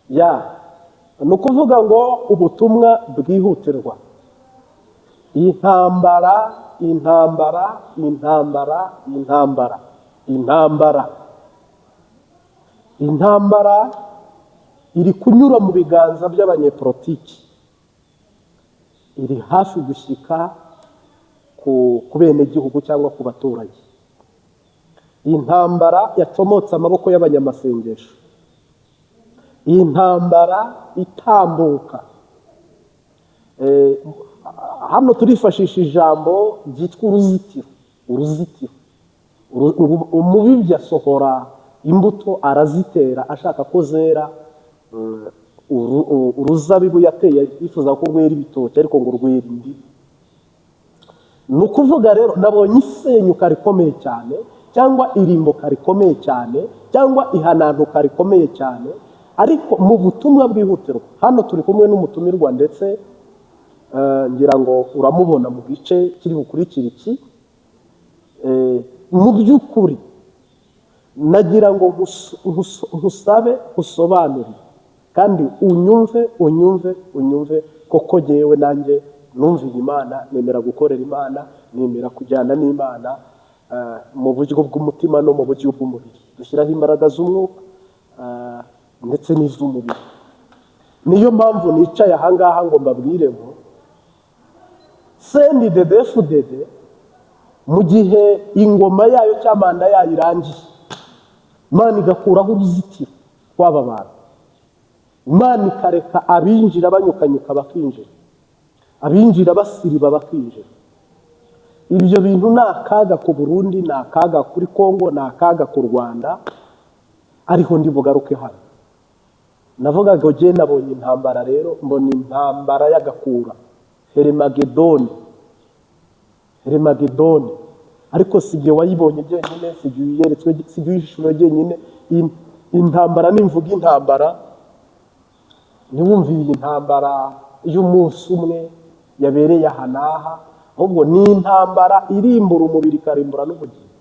Ya, ni ukuvuga ngo ubutumwa bwihutirwa: intambara, intambara, intambara, intambara, intambara, intambara iri kunyura mu biganza by'abanyepolitiki, iri hafi gushyika ku benegihugu cyangwa ku baturage. Intambara yacomotse amaboko y'abanyamasengesho, intambara itambuka. Hano turifashisha ijambo ryitwa uruzitiro. Uruzitiro. Umubibyi asohora imbuto, arazitera ashaka ko zera. Uruzabibu yateye yifuza ko rwera ibitoki, ariko ngo rwera indimu. Ni ukuvuga rero nabonye isenyuka rikomeye cyane, cyangwa irimbuka rikomeye cyane, cyangwa ihanantuka rikomeye cyane. Ariko mu butumwa bwihutirwa, hano turi kumwe n'umutumirwa, ndetse ngira ngo uramubona mu gice kiri bukurikira iki. Mu by'ukuri nagira ngo nkusabe usobanurire kandi unyumve, unyumve, unyumve, koko jyewe nanjye numviye Imana, nemera gukorera Imana, nemera kujyana n'Imana mu buryo bw'umutima no mu buryo bw'umubiri. Dushyiraho imbaraga z'umwuka ndetse n'iz'umubiri. Niyo mpamvu nicaye ahangaha ngo mbabwire ngo CNDD-FDD, mu gihe ingoma yayo cyangwa manda yayo irangiye, Imana igakuraho uruzitiro rw'aba bantu, Imana ikareka abinjira banyukanyuka bakinjira, abinjira basiriba bakinjira, ibyo bintu ni akaga ku Burundi, ni akaga kuri Kongo, ni akaga ku Rwanda. Ariho ndi bugaruke hano. Navugaga ngo jye nabonye intambara rero, mbona intambara y'agakura, Herimagedoni, Herimagedoni. Ariko si jye wayibonye jyenyine, si jye uyeretswe, si jye uyishyura jyenyine. Intambara, nimvuga intambara, ntiwumve iyi ntambara y'umunsi umwe yabereye aha n'aha, ahubwo ni intambara irimbura umubiri, ikarimbura n'ubugingo.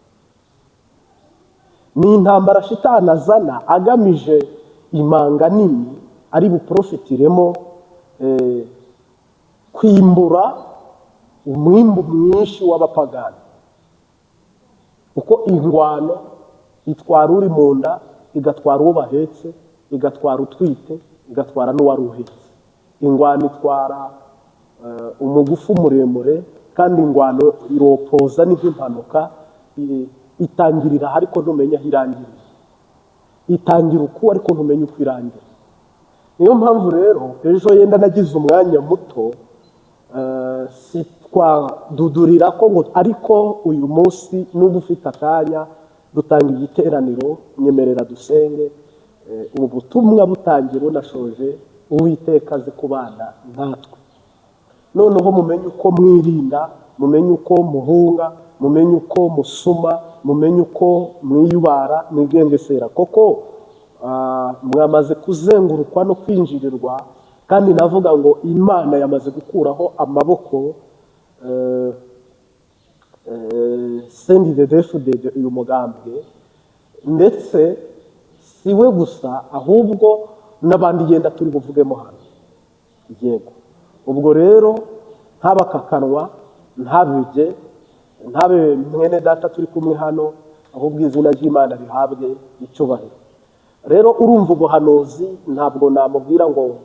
Ni intambara Shitani azana agamije imanga nini ari buprofitiremo, kwimbura umwimbu mwinshi w'abapagani, kuko ingwano itwara uri mu nda, igatwara uwo bahetse, igatwara utwite, igatwara n'uwari uhetse. Ingwano itwara umugufu muremure, kandi ingwano iropoza, ni nk'impanuka, itangirira aha ariko ntumenya aho irangirira, itangira uku ariko ntumenya uko irangira. Niyo mpamvu rero ejo yenda nagize umwanya muto, si twadudurira ko ngo, ariko uyu munsi n'ubu ufite akanya dutanga igiteraniro, nyemerera dusenge. Ubu butumwa butangira unashoje, Uwiteka azi kubana natwe. Noneho mumenye uko mwirinda, mumenye uko muhunga, mumenye uko musuma, mumenye uko mwiyubara, mwigengesera, koko mwamaze kuzengurukwa no kwinjirirwa. Kandi navuga ngo Imana yamaze gukuraho amaboko CNDD-FDD, uyu mugambwe, ndetse si we gusa, ahubwo n'abandi yenda turi buvugemo hano. Yego, ubwo rero ntabakakanwa, ntabige, ntabe mwene data turi kumwe hano, ahubwo izina ry'Imana rihabwe icyubahiro. Rero urumva ubuhanuzi, ntabwo namubwira ngo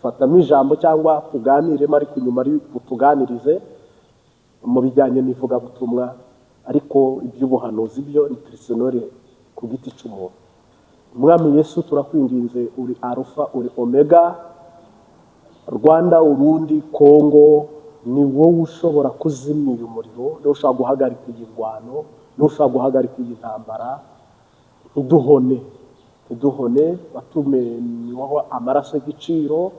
fatamo ijambo cyangwa tuganiremo, ariko inyuma ari butuganirize mu bijyanye n'ivugabutumwa. Ariko iby'ubuhanuzi byo ni personnel, ku giti cy'umuntu. Umwami Yesu, turakwinginze, uri Arufa, uri Omega. Rwanda, Urundi, Kongo, ni wowe ushobora kuzimya uyu muriro, niwe ushobora guhagarika iyi ngwano, niwe ushobora guhagarika iyi ntambara. Ntiduhone, ntiduhone. Watumenyeho amaraso y'igiciro,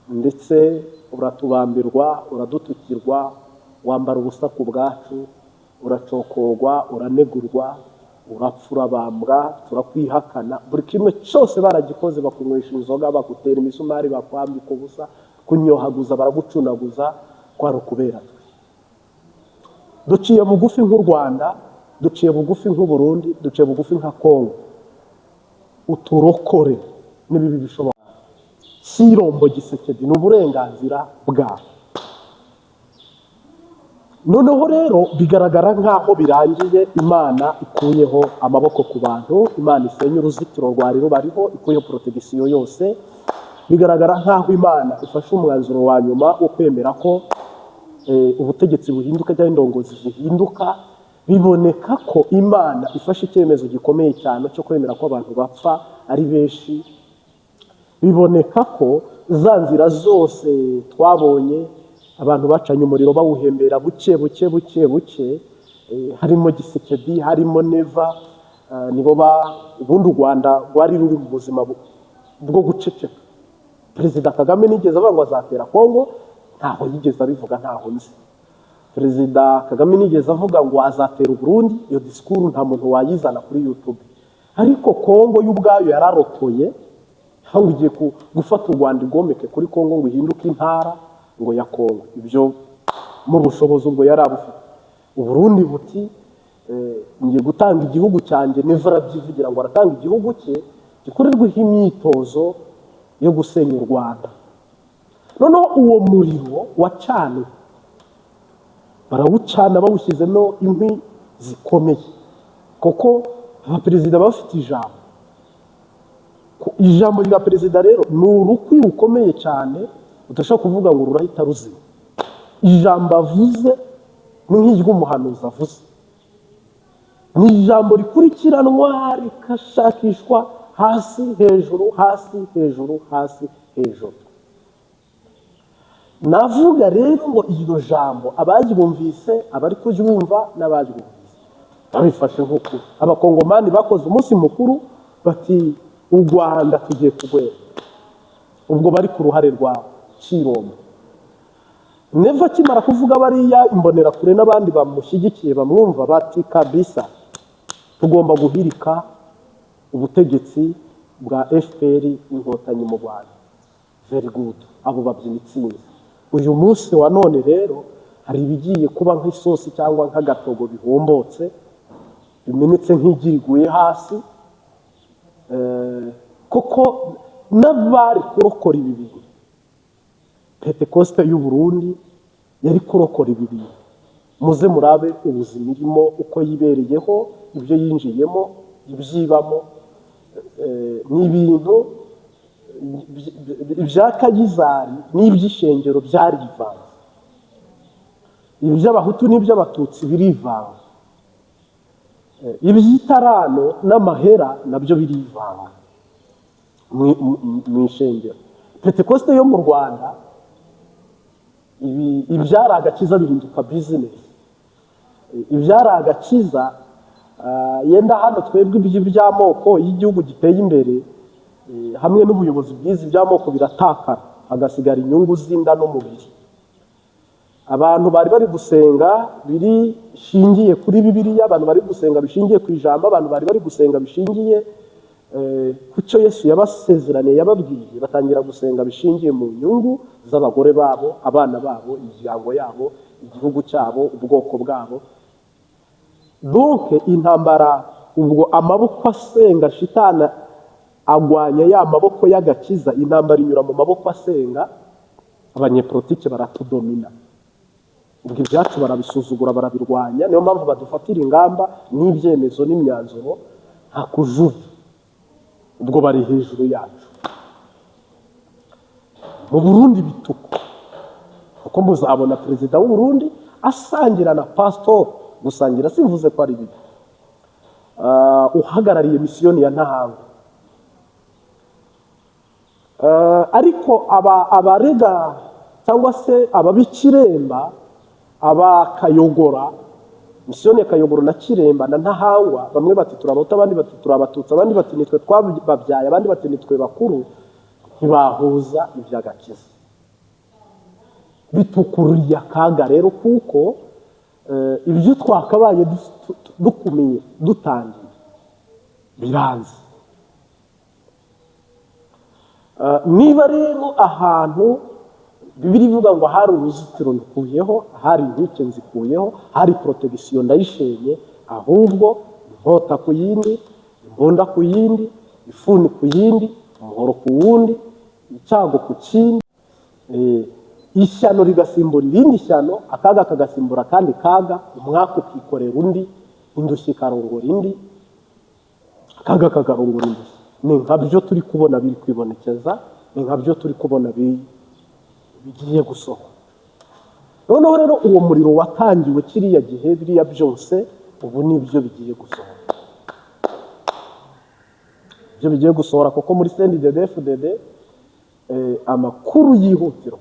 ndetse uratubambirwa, uradutukirwa, wambara ubusa ku bwacu, uracokogwa, uranegurwa, urapfa, urabambwa, turakwihakana. Buri kimwe cyose baragikoze: bakunywesha inzoga, bagutera imisumari, bakwambika ubusa, kunyohaguza, baragucunaguza, kwari ukubera twe. Duciye bugufi nk'u Rwanda, duciye bugufi nk'u Burundi, duciye bugufi nka Kongo, uturokore n'ibibi bishoboka. Tshilombo Tshisekedi, ni uburenganzira bwabo. Noneho rero bigaragara nk'aho birangiye, Imana ikuyeho amaboko ku bantu, Imana isenye uruzitiro rwari rubariho, ikuyeho protection yose. Bigaragara nk'aho Imana ifashe umwanzuro wa nyuma wo kwemera ko ubutegetsi buhinduka cyangwa indongozi zihinduka. Biboneka ko Imana ifashe icyemezo gikomeye cyane cyo kwemera ko abantu bapfa ari benshi. Biboneka ko za nzira zose twabonye, abantu bacanye umuriro bawuhembera buke buke buke buke, harimo Tshisekedi, harimo Neva, nibo ba ubundi u Rwanda rwari ruri mu buzima bwo guceceka. Perezida Kagame nigeze avuga ngo azatera Kongo? Ntaho yigeze abivuga, ntaho nzi. Perezida Kagame nigeze avuga ngo azatera Uburundi? Iyo disikuru nta muntu wayizana kuri YouTube. Ariko Kongo yo ubwayo yararokoye aho ngo igiye gufata u Rwanda igomeke kuri Kongo, ngo ihinduke intara ngo ya Kongo. Ibyo mu bushobozi ubwo yari abufite. Uburundi buti ngiye gutanga igihugu cyanjye. Neva arabyivugira ngo aratanga igihugu cye gikorerweho imyitozo yo gusenya u Rwanda. Noneho uwo muriro wacanwe, barawucana bawushyizemo inkwi zikomeye, kuko abaperezida baba bafite ijambo. Ijambo rya perezida rero ni urukwi rukomeye cyane, udashobora kuvuga ngo rurahita ruzima. Ijambo avuze ni nk'iry'umuhanuzi avuze, ni ijambo rikurikiranwa, rikashakishwa hasi hejuru, hasi hejuru, hasi hejuru. Navuga rero ngo iryo jambo abaryumvise, abari kuryumva n'abaryumvise babifashe nk'ukuri. Abakongomani bakoze umunsi mukuru, bati u Rwanda tugiye kurwera. Ubwo bari ku ruhare rwa Tshilombo. Neva akimara kuvuga bariya, Imbonerakure n'abandi bamushyigikiye bamwumva bati kabisa tugomba guhirika ubutegetsi bwa FPR Inkotanyi mu Rwanda. Very good, abo babyina itsinzi. Uyu munsi wa none rero hari ibigiye kuba nk'isosi cyangwa nk'agatogo bihombotse, bimenetse nk'igi riguye hasi. Koko n'abari kurokora ibi bintu, Pentekoste y'u Burundi yari kurokora ibi bintu. Muze murabe ubuzima irimo, uko yibereyeho, ibyo yinjiyemo, ibyibamo. Ni ibintu ibya Kayizari n'iby'ishengero byarivanze, iby'Abahutu n'iby'Abatutsi birivanga, iby'itarano n'amahera nabyo birivanga mu ishengero. Pentekoste yo mu Rwanda, ibyari agakiza bihinduka business. Ibyari agakiza, yenda hano twebwe iby'amoko y'igihugu giteye imbere, hamwe n'ubuyobozi bwiza, iby'amoko biratakara, hagasigara inyungu z'inda n'umubiri. Abantu bari bari gusenga bishingiye kuri Bibiliya, abantu bari gusenga bishingiye ku ijambo, abantu bari bari gusenga bishingiye ku cyo Yesu yabasezeraniye, yababwiye, batangira gusenga bishingiye mu nyungu z'abagore babo, abana babo, imiryango yabo, igihugu cyabo, ubwoko bwabo. Donc intambara ubwo, amaboko asenga shitana agwanya ya maboko y'agakiza. Intambara inyura mu maboko asenga. Abanyepolitike baratudomina, ubwo ibyacu barabisuzugura, barabirwanya. Niyo mpamvu badufatira ingamba n'ibyemezo n'imyanzuro nta kujurira, ubwo bari hejuru yacu. Mu Burundi bituko, kuko muzabona perezida w'u Burundi asangira na pasitori. Gusangira simvuze ko ari bibi. Uhagarariye misiyoni ya Ntahangwa. Ariko aba abarega cyangwa se ababikiremba, abakayogora, misiyoni ya Kayogoro na Kiremba na Ntahangwa, bamwe bati turi Abahutu, abandi bati turi Abatutsi, abandi bati nitwe twababyaye, abandi bati nitwe bakuru, ntibahuza iby'agakiza. Bitukuriye akaga rero, kuko ibyo twakabaye dukumiye dutangiye biranze. Niba rero ahantu Bibiliya ivuga ngo hari uruzitiro ndukuyeho, hari inkike nzikuyeho, hari protection ndayishenye, ahubwo inkota ku yindi, imbunda ku yindi, ifuni ku yindi, umuhoro ku wundi. Icyago ku kindi, ishyano rigasimbura irindi shyano, akaga kagasimbura akandi kaga, umwaka ukikorera undi, indushyi ikarongora indi, akaga kakarongora indushyi. Ni nka byo turi kubona biri kwibonekeza, ni nka byo turi kubona bigiye gusohora. Noneho rero uwo muriro watangiwe kiriya gihe, biriya byose ubu nibyo bigiye gusohora, ibyo bigiye gusohora, kuko muri CNDD-FDD amakuru yihutirwa.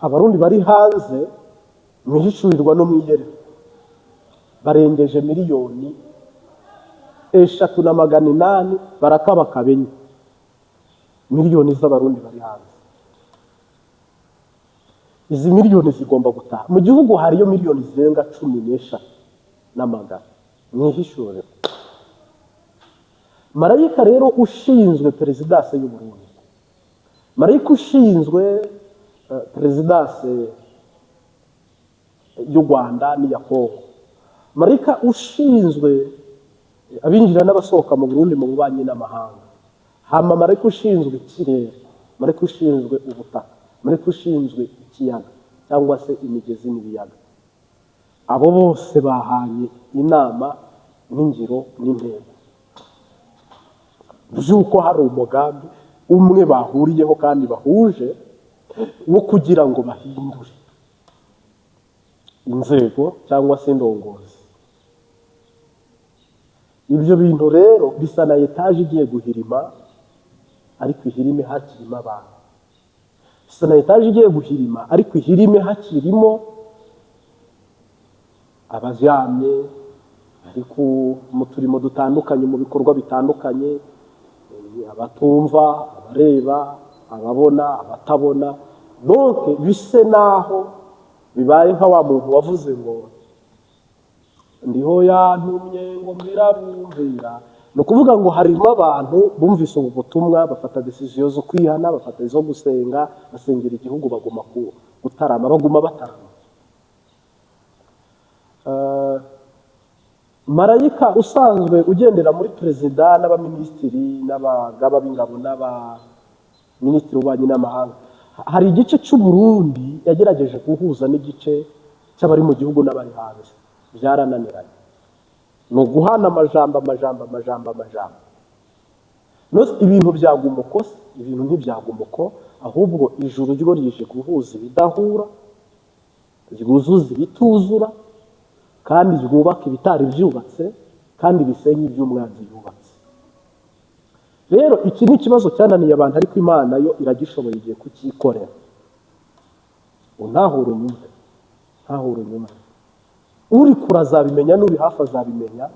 Abarundi bari hanze mu ihishurirwa no mu iyerekwa barengeje 3,800,000, barakabakaba 4 miliyoni z'Abarundi bari hanze. Izi miliyoni zigomba gutaha mu gihugu. Hariyo miliyoni zirenga 13 n'amagana mu ihishuriro. Marayika rero ushinzwe présidence y'u Burundi, marayika ushinzwe présidence y'u Rwanda n'iya Kongo, marayika ushinzwe abinjira n'abasohoka mu Burundi mu bubanyi n'amahanga, hama marayika ushinzwe ikirere, marayika ushinzwe ubutaka, marayika ushinzwe ikiyaga cyangwa se imigezi n'ibiyaga, abo bose bahanye inama n'ingiro n'intego by'uko hari umugambi umwe bahuriyeho kandi bahuje wo kugira ngo bahindure inzego cyangwa se indongozi. Ibyo bintu rero bisa na etaje igiye guhirima, ariko ihirime hakirimo abantu. Bisa na etaje igiye guhirima, ariko ihirime hakirimo abaryamye, bari mu turimo dutandukanye, mu bikorwa bitandukanye, abatumva, abareba, ababona, abatabona. Donc bise naho bibaye nka wa muntu wavuze ngo "Ndiho yantumye ngo mbirabumvira". Ni ukuvuga ngo harimo abantu bumvise ubu butumwa, bafata décision zo kwihana, bafata izo gusenga, basengera igihugu, baguma gutarama, baguma batarama. Marayika usanzwe ugendera muri perezida n'abaminisitiri n'abagaba b'ingabo n'abaminisitiri w'ububanyi n'amahanga, hari igice cy'u Burundi yagerageje guhuza n'igice cy'abari mu gihugu n'abari hanze, byarananiranye. Ni uguhana amajambo, amajambo, amajambo, amajambo. Ibintu byaguma uko se? Ibintu ntibyaguma uko, ahubwo ijuru ryo rije guhuza ibidahura, ryuzuza ibituzura, kandi ryubaka ibitari byubatse, kandi bisenya iby'umwanzi yubatse. Rero iki ni ikibazo cyananiye abantu, ariko Imana yo iragishoboye, igiye kucyikorera. Untahura unyumve, ntahura unyumve. Uri kure azabimenya, n'uri hafi azabimenya.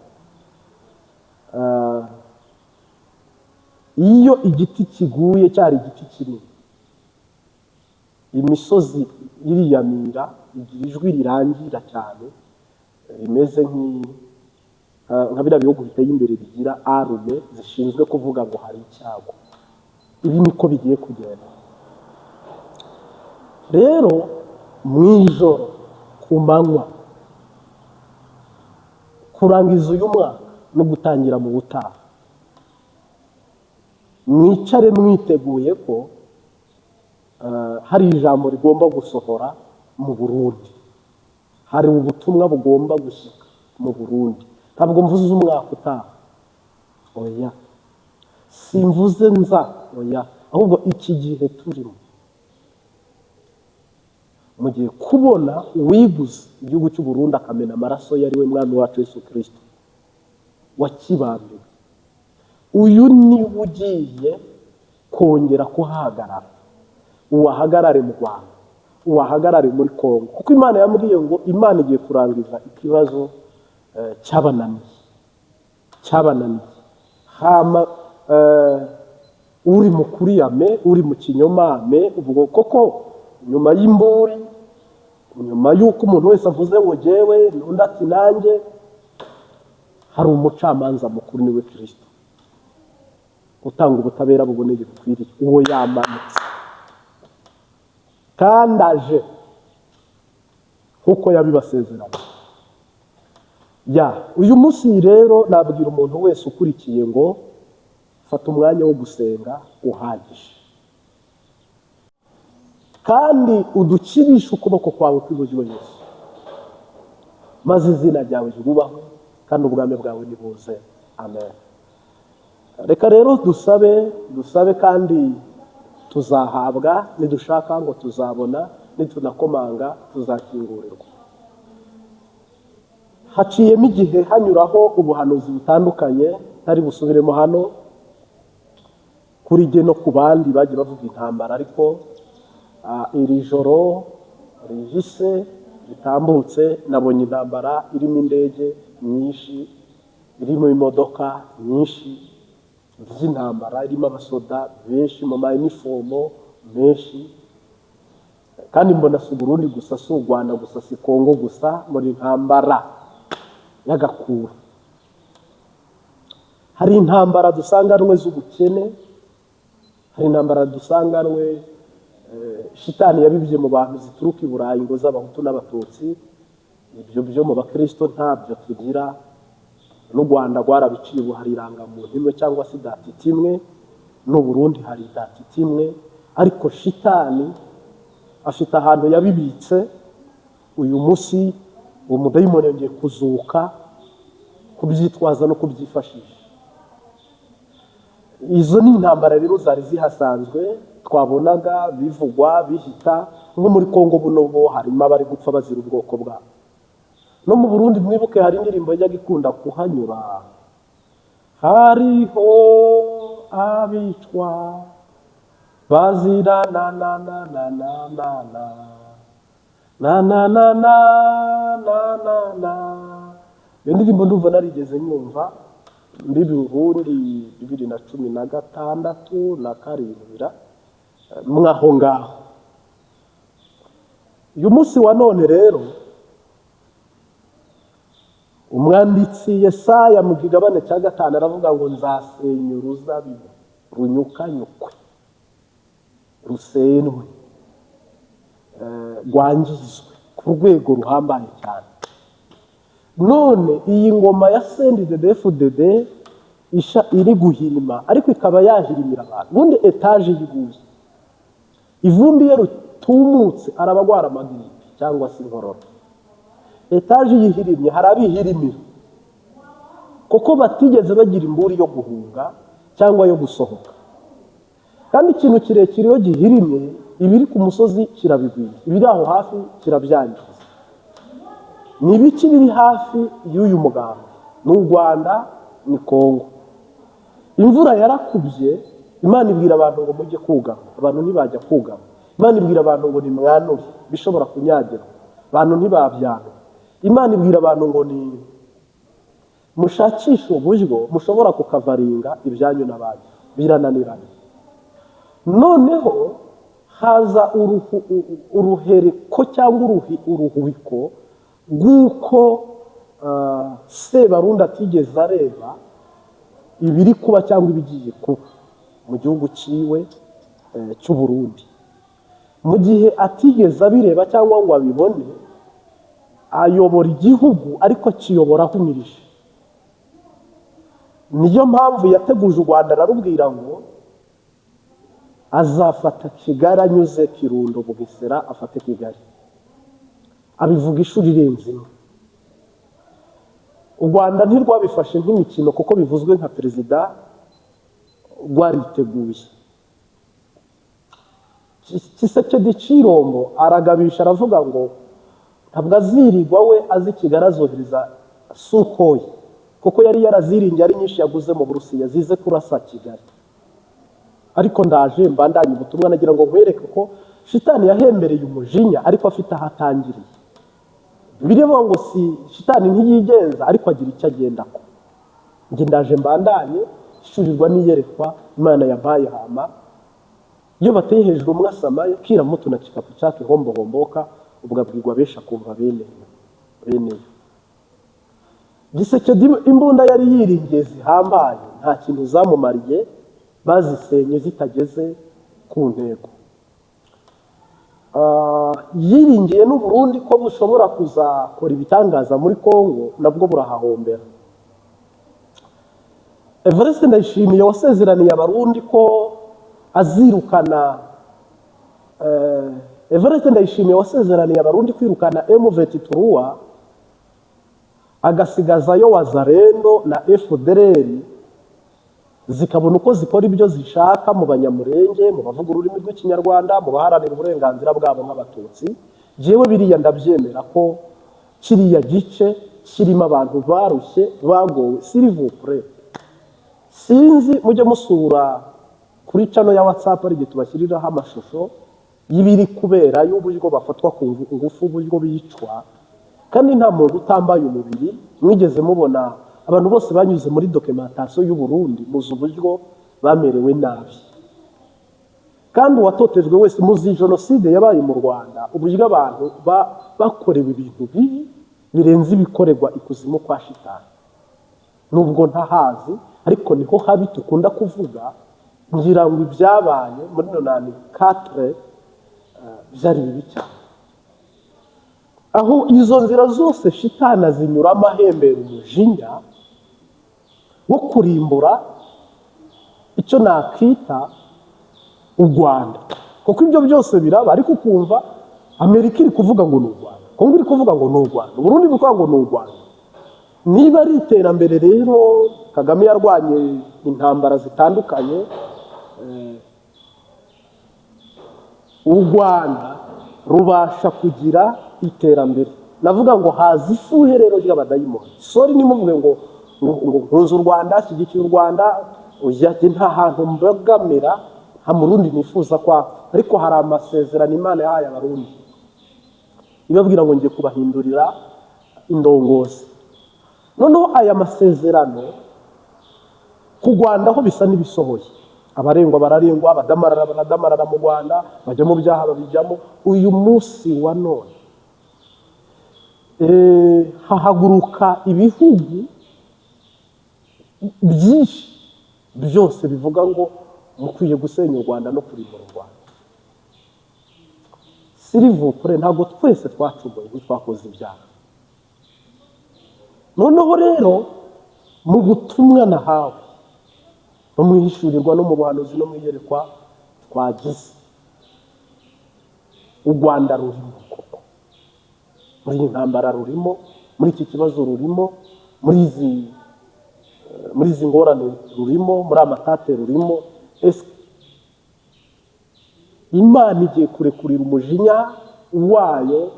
Iyo igiti kiguye cyari igiti kinini, imisozi iriyamira, igira ijwi rirangira cyane, rimeze nka biriya bihugu biteye imbere bigira alarme zishinzwe kuvuga ngo hari icyago. Ibi niko bigiye kugenda. Rero mu ijoro, ku manywa, kurangiza uyu mwaka no gutangira mu butaha, mwicare mwiteguye ko hari ijambo rigomba gusohora mu Burundi, hari ubutumwa bugomba gushyika mu Burundi. Ntabwo mvuze umwaka utaha, oya, simvuze nza, oya, ahubwo iki gihe turimo mugiye kubona uwiguze igihugu cy'u Burundi akamena amaraso ye, ari we Mwami wacu Yesu Kirisito wakibambiwe. Uyu ni we ugiye kongera kuhahagarara, uwahagarare mu Rwanda, uwahagarare muri Kongo, kuko Imana yambwiye ngo Imana igiye kurangiza ikibazo cyabananiye, cyabananiye. Hama uri mu kuri yame, uri mu kinyoma ame. Ubwo koko nyuma y'imburi, nyuma y'uko umuntu wese avuze ngo "Jyewe", undi ati "Nanjye", hari umucamanza mukuru, niwe Kirisito utanga ubutabera buboneye bukwiriye. Uwo yamanutse kandi aje nk'uko yabibasezeranye. Ya uyu munsi rero nabwira umuntu wese ukurikiye ngo Fata umwanya wo gusenga uhagije, kandi udukirishe ukuboko kwawe kw'iburyo, Yesu, maze izina ryawe ryubahwe kandi ubwami bwawe nibuze. Amen. Reka rero dusabe, dusabe kandi tuzahabwa, nidushaka ngo tuzabona, nitunakomanga tuzakingurirwa. Haciyemo igihe hanyuraho ubuhanuzi butandukanye ntari busubiremo hano, kuri jye no ku bandi bagiye bavuga intambara, ariko iri joro rihise ritambutse nabonye intambara irimo indege nyinshi, irimo imodoka nyinshi z'intambara, irimo abasoda benshi mu mayinifomo menshi. Kandi mbona si Uburundi gusa, si u Rwanda gusa, si Kongo gusa, muri intambara y'agakura. Hari intambara dusanganwe z'ubukene, hari intambara dusanganwe shitani yabibye mu bantu zituruka i Burayi ngo z'Abahutu n'Abatutsi. Ibyo byo mu Bakristo ntabyo tugira. N'u Rwanda rwarabiciye, ubu hari irangamuntu imwe cyangwa se identité imwe, n'u Burundi hari identité imwe. Ariko shitani afite ahantu yabibitse. Uyu munsi uwo mudayimoni yongeye kuzuka, kubyitwaza no kubyifashisha. Izo ni intambara rero zari zihasanzwe, twabonaga bivugwa bihita. Nko muri Kongo buno bo harimo abari gupfa bazira ubwoko bwabo. No mu Burundi, mwibuke, hari indirimbo yajyaga ikunda kuhanyura: "Hariho abicwa bazira na na na na na na na na na na na na na na." Iyo ndirimbo ndumva narigeze nyumva muri Burundi 2016 na karindwi mwaho ngaho. Uyu munsi wa none rero, umwanditsi Yesaya mu kigabane cya 5 aravuga ngo: "Nzasenya uruzabibu runyukanyukwe, rusenwe, rwangizwe ku rwego ruhambaye cyane." None iyi ngoma ya CNDD-FDD isha iri guhirima, ariko ikaba yahirimira abantu. Ubundi étage yiguye, ivumbi iyo ritumutse arabagwara amagiripe cyangwa se inkorora. Étage yihirimye, hari abihirimira kuko batigeze bagira imburi yo guhunga cyangwa yo gusohoka. Kandi ikintu kirekire iyo gihirimye, ibiri ku musozi kirabigwira, ibiri aho hafi kirabyangiza. Ni ibiki biri hafi y'uyu muganga? Ni u Rwanda, ni Kongo. Imvura yarakubye, Imana ibwira abantu ngo mujye kugama, abantu ntibajya kugama. Imana ibwira abantu ngo nimwanure bishobora kunyagirwa, abantu ntibabyanura. Imana ibwira abantu ngo ni mushakishe uburyo mushobora kukavaringa ibyanyu n'abanyu, birananirana. Noneho haza uruhereko cyangwa uruhubiko rw'uko Sebarundi atigeze areba ibiri kuba cyangwa ibigiye kuba mu gihugu ciwe cy'u Burundi. Mu gihe atigeze abireba cyangwa ngo abibone, ayobora igihugu, ariko akiyobora ahumirije. Niyo mpamvu yateguje u Rwanda, ararubwira ngo azafata Kigali anyuze Kirundo, Bugesera, afate Kigali. Abivuga inshuro irenze imwe. U Rwanda ntirwabifashe nk'imikino, kuko bivuzwe nka perezida, rwariteguye. Tshisekedi Tshilombo aragabisha, aravuga ngo ntabwo azirirwa we azi Kigali, azohereza Sukhoi, kuko yari yaraziringiye ari nyinshi yaguze mu Burusiya, zize kurasa Kigali. Ariko ndaje mbandanye ubutumwa, nagira ngo nkwereke ko shitani yahembereye umujinya, ariko afite aho atangiriye. Birivuga ngo si shitani ntiyigenza, ariko agira icyo agenda ko. Njye ndaje mbandanye ishurirwa n'iyerekwa Imana yampaye. Hama iyo bateye hejuru umwe asamaye, kila mtu na kikapu chake hombo homboka. Ubwo abwirwa benshi akumva bene beneyo. Tshisekedi imbunda yari yiringiye zihambaye nta kintu zamumariye, bazisenye zitageze ku ntego. Yiringiye n'u Burundi ko bushobora kuzakora ibitangaza muri Kongo, nabwo burahahombera. Evariste Ndayishimiye wasezeraniye Abarundi ko azirukana, Evariste Ndayishimiye wasezeraniye Abarundi kwirukana M23, agasigazayo Wazalendo na FDLR, zikabona uko zikora ibyo zishaka mu Banyamurenge, mu bavuga ururimi rw'Ikinyarwanda, mu baharanira uburenganzira bwabo nk'Abatutsi. Jewe biriya ndabyemera ko kiriya gice kirimo abantu barushye, bagowe. S'il vous plaît, sinzi, mujye musura kuri channel ya WhatsApp, ari igihe tubashyiriraho amashusho y'ibiri kubera, y'uburyo bafatwa ku ngufu, uburyo bicwa, kandi nta muntu utambaye umubiri. Mwigeze mubona abantu bose banyuze muri documentation y'u Burundi, muzi uburyo bamerewe nabi, kandi uwatotejwe wese muzi jenoside yabaye mu Rwanda, uburyo abantu bakorewe ibintu bibi birenze ibikorerwa ikuzimu kwa shitani. Nubwo ntahazi, ariko niho habi dukunda kuvuga. Ngira ngo ibyabaye muri 94 byari bibi cyane, aho izo nzira zose shitani azinyuramo ahembera umujinya wo kurimbura icyo nakita u Rwanda, kuko ibyo byose biraba, ariko ukumva Amerika iri kuvuga ngo ni u Rwanda, Kongo iri kuvuga ngo ni u Rwanda, Uburundi buri kuvuga ngo ni u Rwanda. Niba ari iterambere rero, Kagame yarwanye intambara zitandukanye, u Rwanda rubasha kugira iterambere. Navuga ngo haza ifuhe rero ry'abadayimoni. Sorry, nimuvuge ngo nkunze u Rwanda, ashyigikiye u Rwanda. Oya, jye nta hantu mbogamira, nta Murundi nifuza kwapfa, ariko hari amasezerano Imana yahaye Abarundi ibabwira ngo ngiye kubahindurira indongozi. Noneho aya masezerano ku Rwanda ho bisa n'ibisohoye. Abarengwa bararengwa, abadamarara baradamarara mu Rwanda, bajya mu byaha babijyamo. Uyu munsi wa none hahaguruka ibihugu byinshi byose bivuga ngo mukwiye gusenya u Rwanda no kurimbura u Rwanda. S'il vous plaît, ntabwo twese twacumuye, ntitwakoze ibyaha. Noneho rero mu butumwa nahawe no mu ihishurirwa no mu buhanuzi no mu iyerekwa twagize, u Rwanda rurimo koko muri iyi ntambara, rurimo muri iki kibazo, rurimo muri izi ngorane, rurimo muri amatate, rurimo. Ese Imana igiye kurekurira umujinya wayo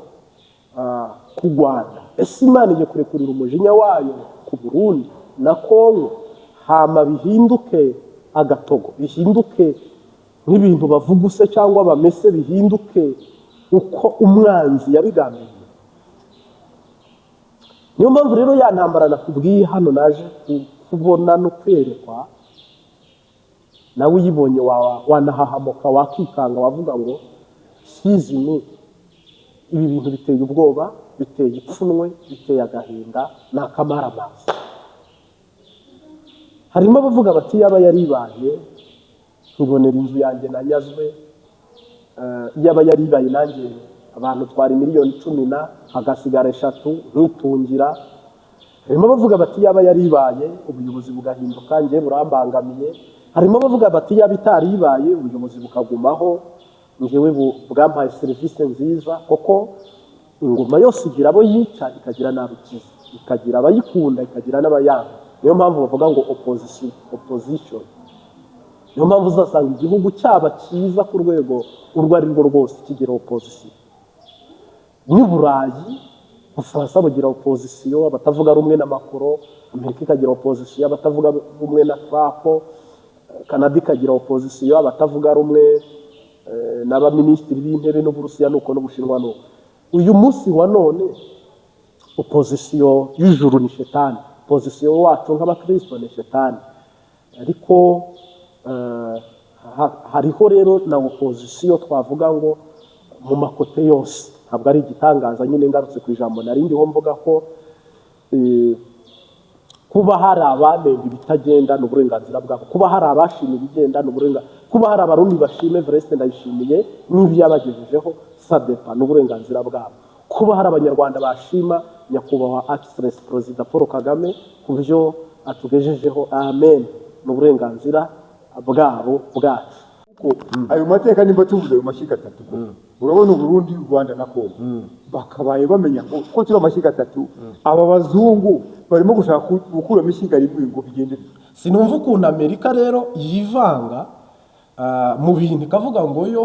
ku Rwanda? Ese Imana igiye kurekurira umujinya wayo ku Burundi na Kongo, hama bihinduke agatogo, bihinduke nk'ibintu bavuguse cyangwa bamese, bihinduke uko umwanzi yabigambiriye? Niyo mpamvu rero ya ntambara nakubwiye hano naje kubona no kwerekwa, nawe uyibonye wanahahamuka, wakikanga, wavuga ngo sizimi ibi bintu biteye ubwoba, biteye ipfunwe, biteye agahinda, ni akamaramaza. Harimo abavuga bati yaba yaribaye nkibonera inzu yanjye nanyazwe, yaba yaribaye nanjye abantu twari miliyoni 10 na hagasigara 3 nkitungira. Harimo abavuga bati yaba yaribaye ubuyobozi bugahinduka, njye burambangamiye. Harimo abavuga bati yaba itaribaye ubuyobozi bukagumaho, njyewe bwampaye serivisi nziza. Kuko ingoma yose igira abo yica, ikagira n'abo ikiza, ikagira abayikunda, ikagira n'abayanga. Niyo mpamvu bavuga ngo opposition, opposition. Niyo mpamvu uzasanga igihugu cyaba cyiza ku rwego urwo ari rwo rwose kigira opposition. N'i Burayi, Ubufaransa bugira opposition, abatavuga rumwe na Macron. Amerika ikagira opposition, abatavuga rumwe na Trump. Canada ikagira opposition, abatavuga rumwe n'abaminisitiri b'intebe, n'Uburusiya nuko, n'Ubushinwa nuko. Uyu munsi wa none opposition y'ijuru ni shetani, opposition wacu nk'abakristo ni shetani. Ariko hariho rero na opposition twavuga ngo mu ma côté yose. Ntabwo ari igitangaza nyine. Ngarutse ku ijambo nari ndiho mvuga ko kuba hari abanenga ibitagenda ni uburenganzira bwabo, kuba hari abashima ibigenda ni uburenganzira, kuba hari Abarundi bashima Evariste Ndayishimiye n'ibyo yabagejejeho, ça dépend, ni uburenganzira bwabo, kuba hari Abanyarwanda bashima Nyakubahwa Excellence Perezida Paul Kagame ku byo atugejejeho. Amen. Ni uburenganzira bwabo, bwacu. Kuko ayo mateka, nimba tuvuze ayo mashyiga atatu ko urabona Uburundi, u Rwanda na Kongo bakabaye bamenya ngo ko turi amashyiga atatu, aba bazungu barimo gushaka gukuramo ishyiga rimwe ngo bigende bite? Sinumva ukuntu Amerika rero yivanga mu bintu, ikavuga ngo yo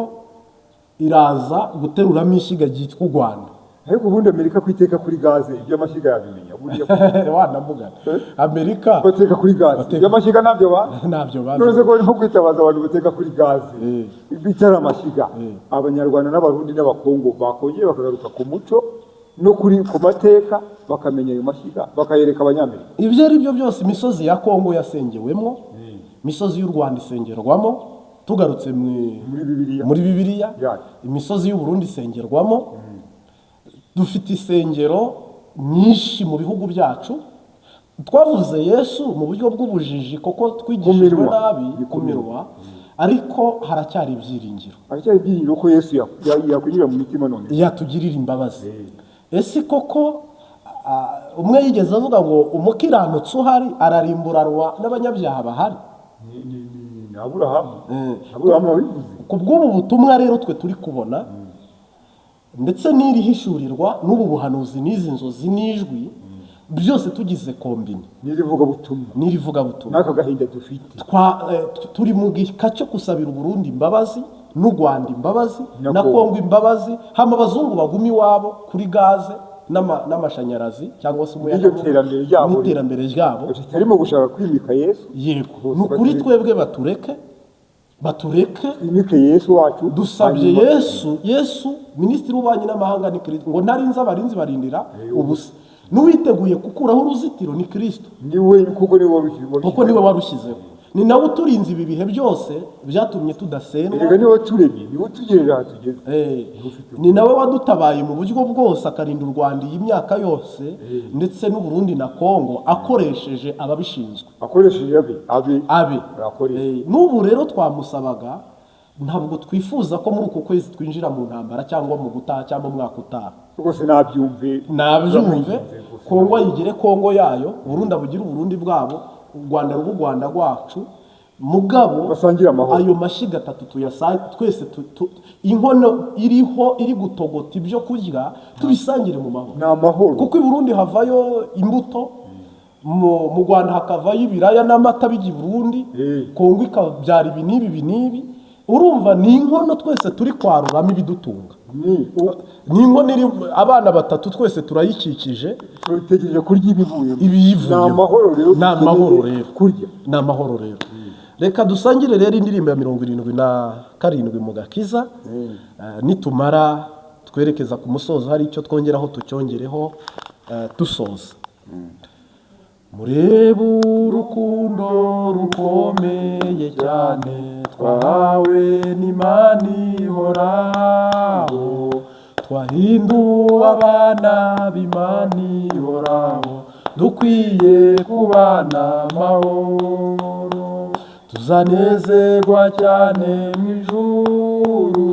iraza guteruramo ishyiga ryitwa u Rwanda. Ariko ubundi Amerika kwiteka kuri gaze, iby'amashyiga yabimenya buriya? Wanamugana Amerika. Bateka kuri gaze. Iby'amashyiga ntabyo ba Ntabyo bazi. None se ko barimo kwitabaza abantu bateka kuri gaze bitari amashyiga? Abanyarwanda n'Abarundi n'Abakongo bakongeye bakagaruka ku muco no ku mateka, bakamenya ayo mashyiga, bakayereka Abanyamerika. Ibyo ari byo byose, imisozi ya Kongo yasengewemo, imisozi y'u Rwanda isengerwamo, tugarutse muri Bibiliya. Muri Bibiliya. Yacu. Imisozi y'u Burundi isengerwamo. Dufite isengero nyinshi mu bihugu byacu. Twavuze Yesu mu buryo bw'ubujiji kuko twigishijwe Ku minwa. nabi. Ni ku ku minwa, ariko haracyari ibyiringiro. Haracyari ibyiringiro ko Yesu yakwinjira mu mitima none. Yatugirira imbabazi. Ese koko umwe yigeze avuga ngo umukiranutsi uhari ararimburanwa n'abanyabyaha bahari? Ni Aburahamu. Aburahamu wabivuze. Ku bw'ubu butumwa rero twe turi kubona, ndetse n'iri hishurirwa n'ubu buhanuzi n'izi nzozi n'ijwi byose tugize combine, n'iri vugabutumwa, n'iri vugabutumwa, n'aka gahinda dufite, turi mu gika cyo gusabira Uburundi imbabazi n'u Rwanda imbabazi na na Kongo. Kongo imbabazi, hama abazungu baguma iwabo kuri gaze n'amashanyarazi cyangwa se umuyaga N'iryo terambere ryabo. N'iterambere ryabo. Ritarimo gushaka kwimika Yesu. Yego. Bose Ni ukuri. Twebwe batureke, batureke. Twimike Yesu wacu. Dusabye Hanyuma- Yesu. Yesu minisitiri w'ububanyi n'amahanga ni Kirisito, ngo narinze abarinzi barindira ubusa, n'uwiteguye gukuraho uruzitiro ni Kirisito. Niwe, kuko niwe warushyize. Kuko niwe warushyizeho, ni nawe uturinze ibi bihe byose byatumye tudasendwa. Erega niwe waturemye, niwe utugejeje aha tugeze. Ni nawe wadutabaye mu buryo bwose, akarinda u Rwanda iyi myaka yose, ndetse n'u Burundi na Kongo, akoresheje ababishinzwe. Akoresheje abe abe. Abe. Akoresha. N'ubu rero twamusabaga, ntabwo twifuza ko muri uku kwezi twinjira mu ntambara, cyangwa mu gutaha, cyangwa mu mwaka utaha. Rwose nabyumve. Nabyumve. Turamwinginze rwose. Kongo yigire Kongo yayo, Uburundi abugire Uburundi bwabo, u Rwanda ruba u Rwanda rwacu, mugabo Basangire amahoro. Ayo mashyiga atatu tuyasa twese, inkono iriho iri gutogota ibyo kurya tubisangire mu mahoro. Ni amahoro. Kuko i Burundi havayo imbuto, mu Rwanda hakavayo ibiraya n'amata bijya i Burundi, Kongo ikabyara ibi n'ibi, ibi n'ibi. Urumva ni inkono twese turi kwaruramo ibidutunga. Ni Ni inkono iri abana batatu, twese turayikikije. Dutegereje kurya ibivuyemo. Ibiyivuyemo. Ni amahoro rero. Ni amahoro dukeneye rero. Kurya. Ni amahoro rero. Reka dusangire rero indirimbo ya 77 mu gakiza. Nitumara twerekeza ku musozo, hari icyo twongeraho tucyongereho, dusoza. Murebe urukundo rukomeye cyane twahawe n'Imana ihoraho, twahinduwe abana b'Imana ihoraho, dukwiye kubana amahoro. Tuzanezerwa cyane mu ijuru,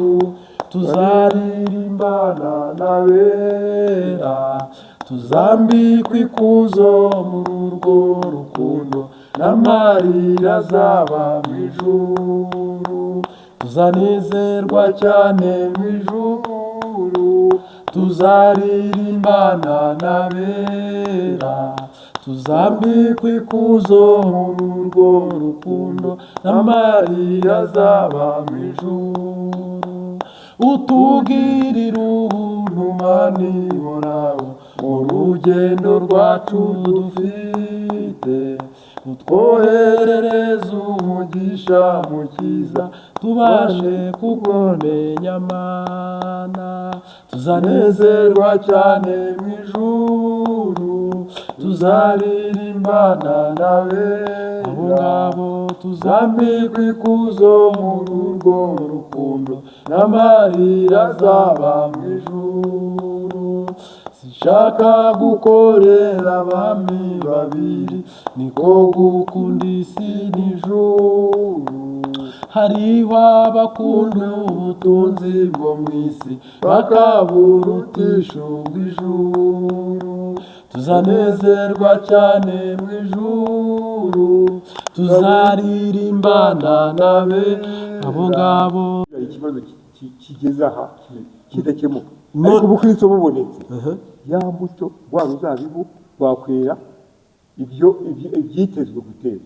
tuzaririmbana n'abera, tuzambikwa ikuzo muri urwo rukundo, n'amarira azaba mu ijuru. Tuzanezerwa cyane mu ijuru, tuzaririmbana n'abera, tuzambikwa ikuzo muri urwo rukundo, n'amarira azaba mu ijuru. Utugirira ubuntu Mana ihoraho, mu rugendo rwacu dufite, utwoherereze umugisha mukiza, tubashe kukumenya Mana. Tuzanezerwa cyane mu ijuru, tuzaririmbana n'abera, abo ngabo tuzambikwa ikuzo muri urwo rukundo, n'amarira azaba mu ijuru. Sinshaka gukorera abami babiri, niko gukunda isi n'ijuru. Hariho abakunda ubutunzi bwo mu isi, bakaburutisha ubw'ijuru. Tuzanezerwa cyane mu ijuru. ijuru, tuzaririmbana nabe abo ngabo. Hari ikibazo kigeze aha kidakemuka, No- ariko ubukristo bubonetse, ya mbuto, rwa ruzabibu rwakwera ibyo ibyitezwe gutera.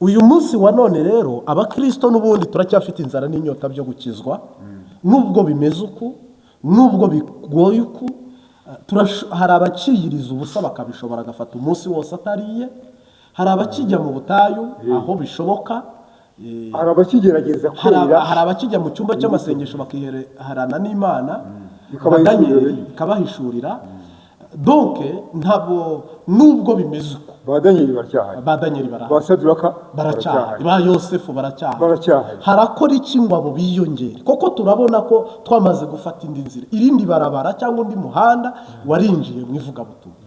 Uyu munsi wa none rero, abakristo n'ubundi turacyafite inzara n'inyota byo gukizwa, nubwo bimeze uku, nubwo bigoye uku. Hari abakiyiriza ubusa bakabishobora, agafata umunsi wose atariye. Hari abakijya mu butayu aho bishoboka. Hari abakigerageza hari kwera. Hari abakijya mu cyumba cy'amasengesho bakiherana n'Imana. Ikabahishurira. Ba Daniyeli, ikabahishurira. Donc ntabwo, nubwo bimeze uko, Ba Daniyeli baracyahari. Ba Daniyeli barahari. Ba Saduraka baracyahari, ba Yosefu baracyahari. Baracyahari. Harakora iki ngo abo biyongere? Koko turabona ko twamaze gufata indi nzira, irindi barabara cyangwa undi muhanda warinjiye mu ivugabutumwa.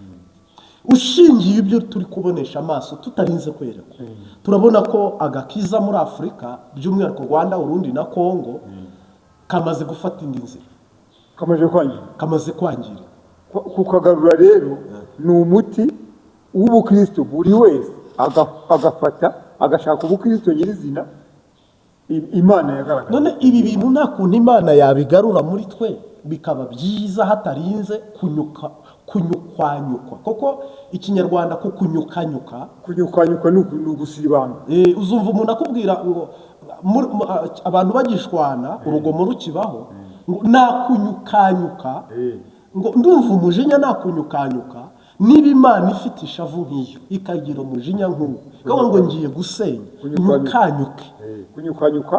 Ushingiye ibyo turi kubonesha amaso tutarinze kwerekwa, turabona ko agakiza muri Afurika, by'umwihariko Rwanda, Urundi na Kongo, kamaze gufata indi nzira. Kamaze kwangirika. Kamaze kwangirika. Kukagarura rero ni umuti w'ubukristo, buri wese agafata agashaka ubukristo nyirizina Imana yagaragaje. None ibi bintu nta kuntu Imana yabigarura muri twe bikaba byiza hatarinze kunyuka, kunyukwanyukwa? Kuko Ikinyarwanda ko kunyukanyuka, Kunyukanyuka ni ugusibanga. Uzumva umuntu akubwira ngo abantu bagishwana, urugomo rukibaho, ngo nakunyukanyuka, ngo ndumva umujinya nakunyukanyuka. Niba Imana ifite ishavu nk'iyo, ikagira umujinya nk'uwo, ikavuga ngo ngiye gusenya, Kunyukanyuka. nyukanyuke. Kunyukanyuka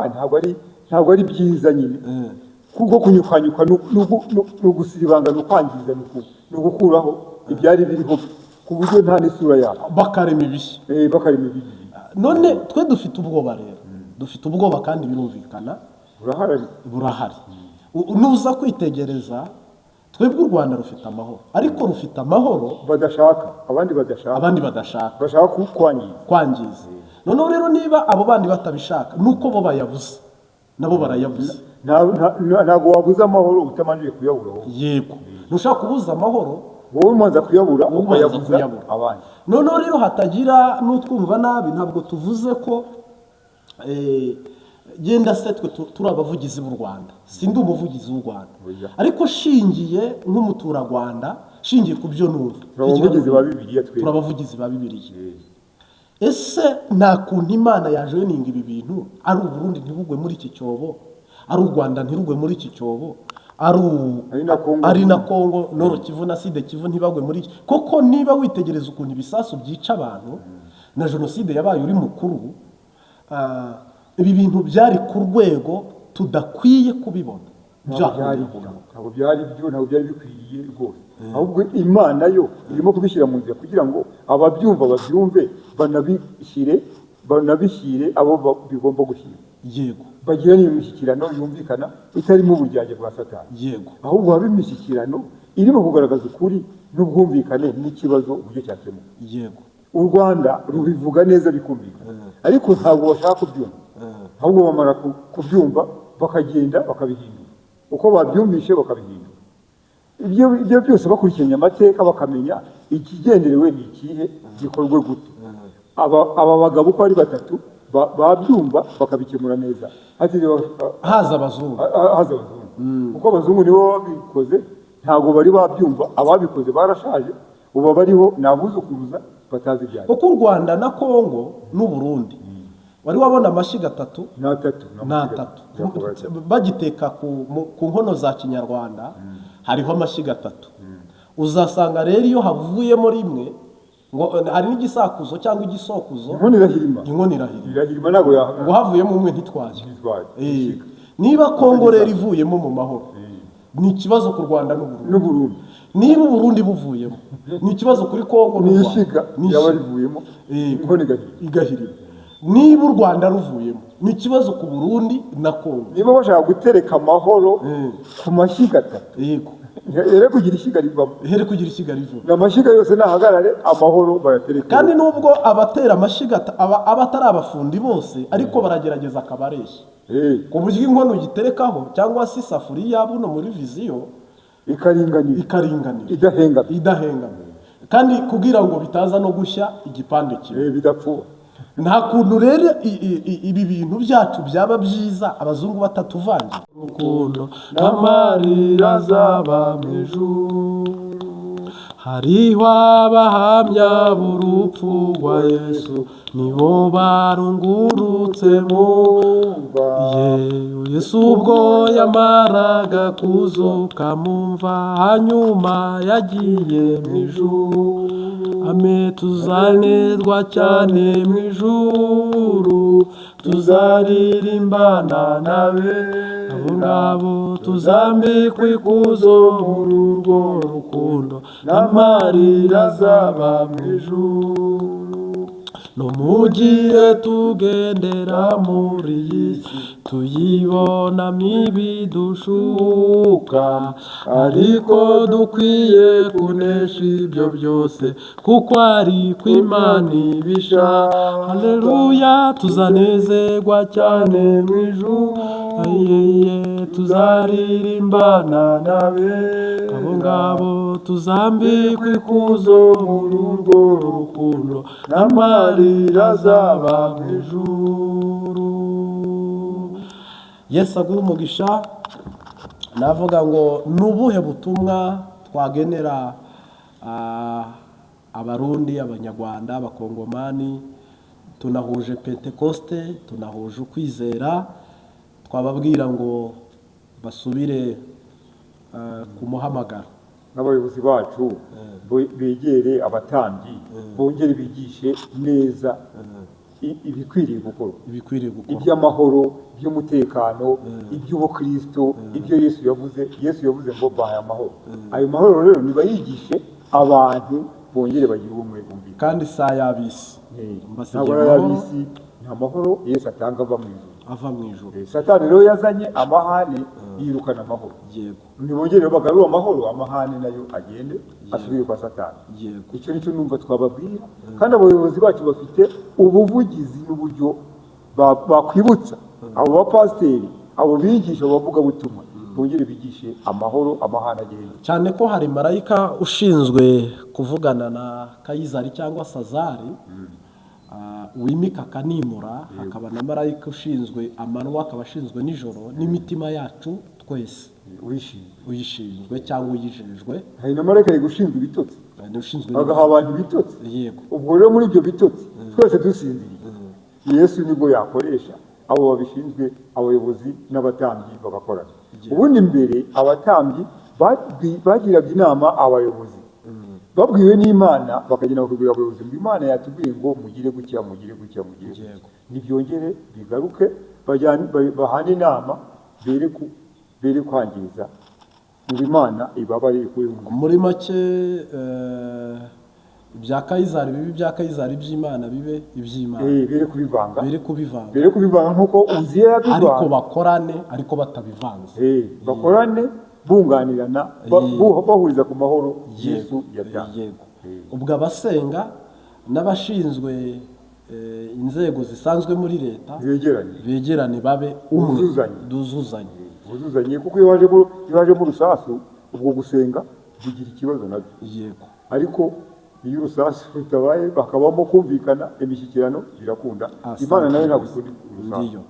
ntabwo ari byiza nyine, kuko kunyukanyuka ni ugusibanga, ni ukwangiza, ni ugukuraho ibyari biriho ku buryo nta n'isura yabo. Bakarema ibishya. Bakarema ibindi. None twe dufite ubwoba rero, dufite ubwoba kandi birumvikana. Burahari. Burahari. Nuza kwitegereza, twebwe u Rwanda rufite amahoro, ariko rufite amahoro badashaka, abandi badashaka. Abandi badashaka. Bashaka kwangiza. Kwangiza. Noneho rero niba abo bandi batabishaka, nuko bo bayabuze, nabo barayabuze. Ntabwo wabuze amahoro utamanjije kuyabura wowe. Yego, ntushaka kubuza amahoro. Wowe umanza kuyabura, Wowe ubanza ukayabuza kuyabura. abandi. Noneho rero hatagira n'utwumva nabi, ntabwo tuvuze ko genda se twe turi abavugizi b'u Rwanda. Sindi umuvugizi w'u Rwanda, Oya. ariko shingiye nk'umuturarwanda, shingiye ku byo numva, Turi abavugizi ba Bibiliya twebwe. Turi abavugizi ba Bibiliya. Ese nta kuntu Imana yajoininga ibi bintu, ari Uburundi ntibugwe muri iki cyobo, ari u Rwanda ntirugwe muri iki cyobo, Ari na Kongo. ari na Kongo, Nord Kivu na Sud Kivu ntibagwe muri iki? Koko niba witegereza ukuntu ibisasu byica abantu na jenoside yabaye uri mukuru, ibi bintu byari ku rwego tudakwiye kubibona. Ntabwo byari byo, ntabwo byari byo, ntabwo byari bikwiriye rwose. Ahubwo Imana yo irimo kubishyira mu nzira kugira ngo ababyumva babyumve, banabishyire abo bigomba gushyira, bagirane imishyikirano yumvikana itarimo uburyarya bwa Satani, ahubwo habe imishyikirano irimo kugaragaza ukuri n'ubwumvikane n'ikibazo uburyo cyakemuka. U Rwanda rubivuga neza bikumvikana, ariko ntabwo bashaka kubyumva. Ahubwo bamara kubyumva bakagenda bakabihindura uko babyumvishe, bakabihindura ibyo byose bakurikiranye amateka, bakamenya ikigenderewe ni ikihe, gikorwe gute. Aba bagabo uko ari batatu babyumva bakabikemura neza hatiriwe haza abazungu. Haza abazungu, kuko abazungu nibo babikoze. Ntabwo bari babyumva. Ababikoze barashaje, ubu bariho ni abuzukuruza batazi ibyayo. Kuko u Rwanda na Kongo n'u Burundi, wari wabona amashyiga atatu? Ni atatu. Ni atatu. Bagiteka ku nkono za kinyarwanda hariho amashyiga atatu. Uzasanga rero iyo havuyemo rimwe, ngo hari n'igisakuzo cyangwa igisokuzo, Inkono irahirima. Inkono irahirima. Irahirima, ntabwo Ngo havuyemo umwe ntitwajya. Ntitwajya. Niba Kongo rero ivuyemo mu mahoro, ni ikibazo ku Rwanda n'Uburundi. N'Uburundi. Niba Uburundi buvuyemo, ni ikibazo kuri Kongo n'u Ni Rwanda. ishyiga Ni yaba ishyiga. rivuyemo, inkono igahirima. Igahirima. Niba u Rwanda ruvuyemo, ni ikibazo ku Burundi na Kongo. Niba bashaka gutereka amahoro ku mashyiga atatu, here kugira ishyiga rivamo. Here kugira ishyiga rivamo. Ni amashyiga yose nahagarare, amahoro bayatereke. Kandi nubwo abatera amashyiga aba atari abafundi bose, ariko baragerageza akabareshya ku buryo inkono uyiterekaho cyangwa se isafuriya buno muri vision ikaringanira. Ikaringanira. Idahengamye. Idahengamye. Kandi kugira ngo bitaza no gushya igipande kimwe. Bidapfuba. Nta kuntu rero ibi bintu byacu byaba byiza abazungu batatuvangira. Urukundo n'amarira azaba mu ijuru, hariho abahamya b'urupfu rwa Yesu, nibo barungurutse mu mva. Yewe Yesu ubwo yamaraga kuzuka mu mva, hanyuma yagiye mu ijuru. Ame tuzanezwa cyane mu ijuru, tuzaririmbana nabe abo ngabo, tuzambikwa ikuzo muri urwo rukundo n'amarira azaba mu ijuru. No mu gihe tugendera muri iyi si, tuyibonamo ibidushuka, ariko dukwiye kunesha ibyo byose, kuko ari ko Imana ibishaka. Haleluya, tuzanezerwa cyane mu ijuru, ayeye, tuzaririmbana nabe abo ngabo, tuzambikwa ikuzo muri urwo rukundo n'amarira azaba mu ijuru. Yesu aguhe umugisha. Navuga ngo ni ubuhe butumwa twagenera Abarundi, Abanyarwanda, Abakongomani? Tunahuje Pentekoste, tunahuje ukwizera. Twababwira ngo basubire ku muhamagaro. N'abayobozi bacu begere abatambyi, bongere bigishe neza ibikwiriye gukorwa. Ibikwiriye gukorwa. Iby'amahoro, iby'umutekano, iby'ubukristo, ibyo Yesu yavuze. Yesu yavuze ngo bahaye amahoro. Ayo mahoro rero nibayigishe abantu, bongere bagire ubumwe, bumvikane. Kandi si ay'ab'isi. Mbasigiye Ntabwo ari amahoro. ay'ab'isi, ni amahoro Yesu atanga ava mu ijuru. Ava mu ijuru. Satani rero yazanye amahane, yirukana amahoro. Nibongere bagarure amahoro, amahane nayo agende asubire kwa Satani. Icyo nicyo numva twababwira. Kandi abayobozi bacu bafite ubuvugizi n'uburyo bakwibutsa abo bapasiteri, abo bigisha, abo bavugabutumwa, bongere bigishe amahoro, amahane agende. Cyane ko hari marayika ushinzwe kuvugana na Kayizari cyangwa Sazari, wimika akanimura, hakaba na marayika ushinzwe amanywa, akaba ashinzwe nijoro n'imitima yacu twese. Wishimye. Uyishinzwe cyangwa uyijejwe. Hari na marayika ari gushinzwe ibitotsi. Ni ushinzwe. Agaha abantu ibitotsi. Ubwo rero muri ibyo bitotsi twese dusinziriye, Yesu nibwo yakoresha abo babishinzwe, abayobozi n'abatambyi bagakorana. Ubundi mbere abatambyi bagiraga inama abayobozi, babwiwe n'Imana, bakagenda bakabwira abayobozi ngo Imana yatubwiye ngo mugire gutya, mugire gutya, mugire gutya. Nibyongere bigaruke, bahane inama, bere kwangiza, ngo Imana ibabarire kuri Muri make, ibya Kayizari bibe ibya Kayizari, iby'Imana bibe iby'Imana. Bere kubivanga. Bere kubivanga. Bere kubivanga nk'uko Uziya Ariko yabivanga. bakorane, ariko batabivanze. Bakorane bunganirana, bahuriza ku mahoro Yesu yatanze. Ubwo abasenga n'abashinzwe inzego zisanzwe muri leta begeranye. Begerane, babe umwe. Buzuzanye. Duzuzanye. Buzuzanye, kuko iyo hajemo urusasu, ubwo gusenga bigira ikibazo nabyo. Ariko iyo urusasu rutabaye, bakabamo kumvikana, imishyikirano, birakunda. Imana nayo ntabwo ikunda urusasu. Ndiyo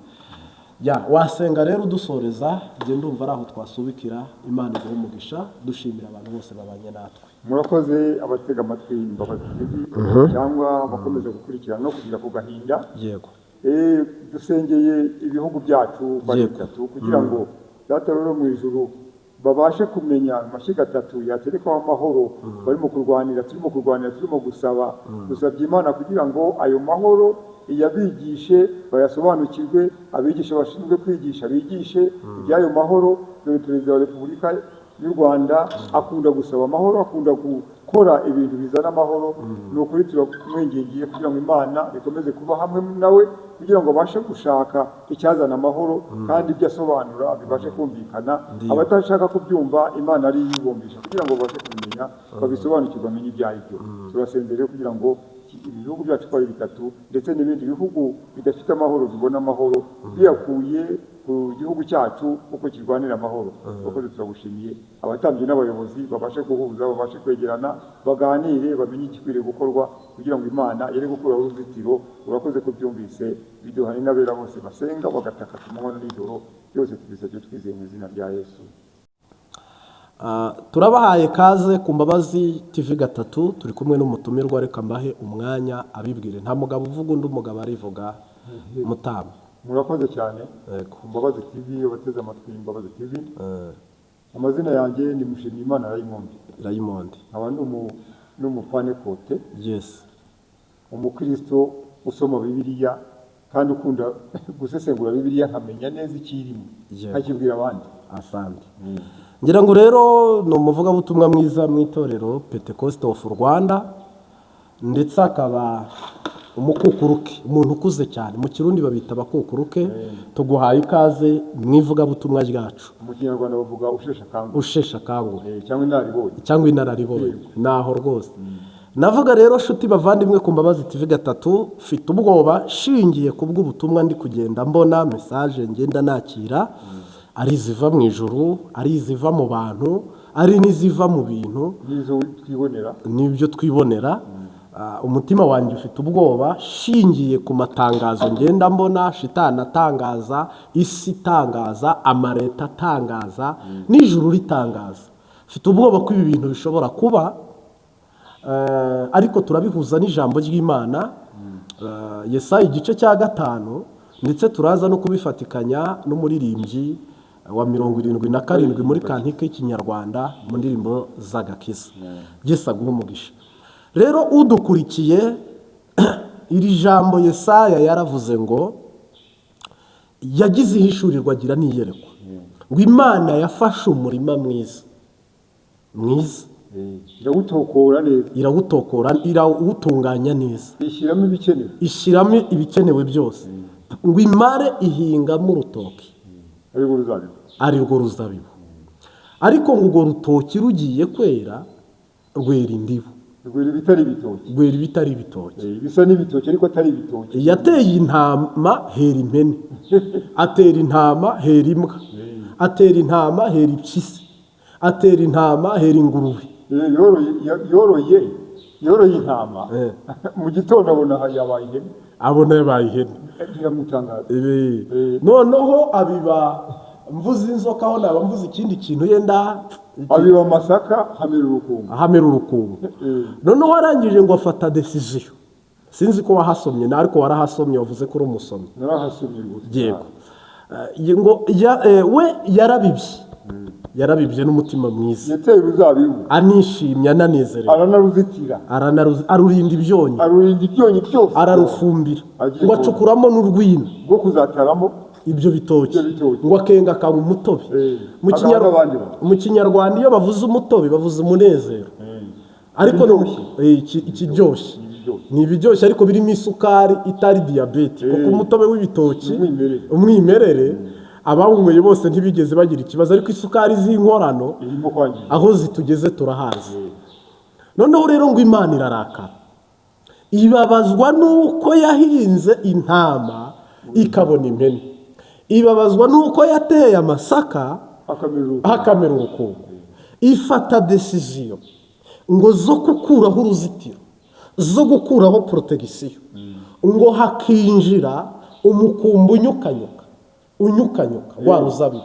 ya wasenga rero udusoreza. Njye ndumva ari aho twasubikira. Imana iguhe umugisha, dushimira abantu bose babanye natwe. Murakoze abatega amatwi Imbabazi TV cyangwa abakomeza gukurikirana no kugira ku gahinda. Dusengeye ibihugu byacu uko ari bitatu, kugira ngo Data rero mu ijuru babashe kumenya amashyiga atatu yaterekwaho amahoro barimo kurwanira, turimo kurwanira, turimo gusaba. Dusabye Imana kugira ngo ayo mahoro iyabigishe, bayasobanukirwe, abigisha bashinzwe kwigisha bigishe iby'ayo mahoro. Dore Perezida wa Repubulika y'u Rwanda akunda gusaba amahoro, akunda gukora ibintu bizana amahoro. Ni ukuri turamwingingiye kugira ngo Imana ikomeze kuba hamwe nawe, kugira ngo abashe gushaka icyazana amahoro, kandi ibyo asobanura bibashe kumvikana. Abatashaka kubyumva, Imana ari yibumvisha kugira ngo babashe kubimenya, babisobanukirwe, bamenye ibyo ari byo. Turasenze rero kugira ngo ibihugu byacu uko ari bitatu, ndetse n'ibindi bihugu bidafite amahoro, bibone amahoro biyakuye ku gihugu cyacu uko kirwanira amahoro. Urakoze, turagushimiye. Abatambyi n'abayobozi babashe guhuza, babashe kwegerana, baganire, bamenye igikwiriye gukorwa kugira ngo Imana yere gukuraho uruzitiro. Urakoze ko byumvise, biduhane n'abera bose basenga bagataka ku manywa na nijoro. Byose tubisabye twizeye mu izina rya Yesu. Turabahaye kaze ku Mbabazi TV gatatu. Turi kumwe n'umutumirwa, reka mbahe umwanya abibwire. Nta mugabo uvuga undi, umugabo arivuga. Mutamba. Murakoze cyane. Yego. Ku Mbabazi TV, abateze amatwi Imbabazi TV, amazina yanjye ni Mushimiyimana Raymond. Raymond. Nkaba n'umupanekote, umukristo usoma Bibiliya kandi ukunda gusesengura Bibiliya, nkamenya neza ikirimo, nkakibwira abandi. Asante. Ngira ngo rero ni umuvugabutumwa mwiza mu itorero Pentecost of Rwanda, ndetse akaba umukukuruke, umuntu ukuze cyane. Mu Kirundi babita abakukuruke. Tuguhaye ikaze mu ivugabutumwa ryacu. Mu Kinyarwanda bavuga usheshe akanguhe. Usheshe akanguhe. Cyangwa inararibonye. Cyangwa inararibonye, naho rwose navuga. Rero shuti bavandimwe ku Mbabazi TV gatatu, mfite ubwoba shingiye ku bw'ubutumwa ndi kugenda mbona, message ngenda nakira, ari iziva mu ijuru, ari iziva mu bantu, ari n'iziva mu bintu, n'izo twibonera. N'ibyo twibonera. Umutima wanjye ufite ubwoba shingiye ku matangazo ngenda mbona, shitani atangaza, isi itangaza, amareta atangaza, n'ijuru ritangaza. Mfite ubwoba ko ibi bintu bishobora kuba. Ariko turabihuza n'ijambo ry'Imana. Yesaya igice cya 5, ndetse turaza no kubifatikanya n'umuririmbyi wa 77 muri cantique y'ikinyarwanda mu ndirimbo z'agakiza. Yesu aguhe umugisha. Rero udukurikiye, iri jambo Yesaya yaravuze ngo yagize ihishurirwa, agira n'iyerekwa, ngo Imana yafashe umurima mwiza mwiza, irawutokora neza, irawutokora, irawutunganya neza, ishyiramo ibikenewe, ishyiramo ibikenewe byose, ngo imare ihingamo urutoki, arirwo ruzabibu, ari rwo ruzabibu. Ariko ngo urwo rutoki rugiye kwera, rwera indibu. Rwera ibitari ibitoki. Rwera ibitari ibitoki. Bisa n'ibitoki ariko atari ibitoki. Yateye intama hera impene, atera intama hera imbwa, atera intama hera impyisi, atera intama hera ingurube. Yoroye intama, mu gitondo abona yabaye ihene. Abona yabaye ihene. Biramutangaza. Noneho abiba, mvuze inzoka aho naba mvuze ikindi kintu yenda. Abiba amasaka hamera urukungu. Ahamera urukungu. Noneho arangije ngo afata décision. Sinzi ko wahasomye na, ariko warahasomye, wavuze ko uri umusomyi. Narahasomye rwose. Yego. Ngo we yarabibye n'umutima mwiza, yateye uruzabibu, anishimye, ananezerewe, aranaruzitira, arurinda ibyonnyi, arurinda ibyonnyi byose, ararufumbira, Agiye ngo kubona. acukuramo n'urwina rwo kuzataramo ibyo bitoki, ibyo bitoki. Ngo akenga akanywa umutobe. Agaha n'abandi bantu. Mu Kinyarwanda iyo bavuze umutobe bavuze umunezero, ariko Ibiryoshye. Ikiryoshye. Ibiryoshye. Ni ibiryoshye ariko birimo isukari itari diyabete, kuko umutobe w'ibitoki Umwimerere. umwimerere, abawunyweye bose ntibigeze bagira ikibazo, ariko isukari z'inkorano irimo kwangiza. Aho zitugeze turahazi. Noneho rero ngo Imana irarakara, ibabazwa n'uko yahinze intama ikabona impene, ibabazwa n'uko yateye amasaka akamera urukungu. Hakamera urukungu. Ifata décision ngo zo gukuraho uruzitiro, zo gukuraho protection, ngo hakinjira umukumbi unyukanyuka unyukanyuka wa ruzabibu.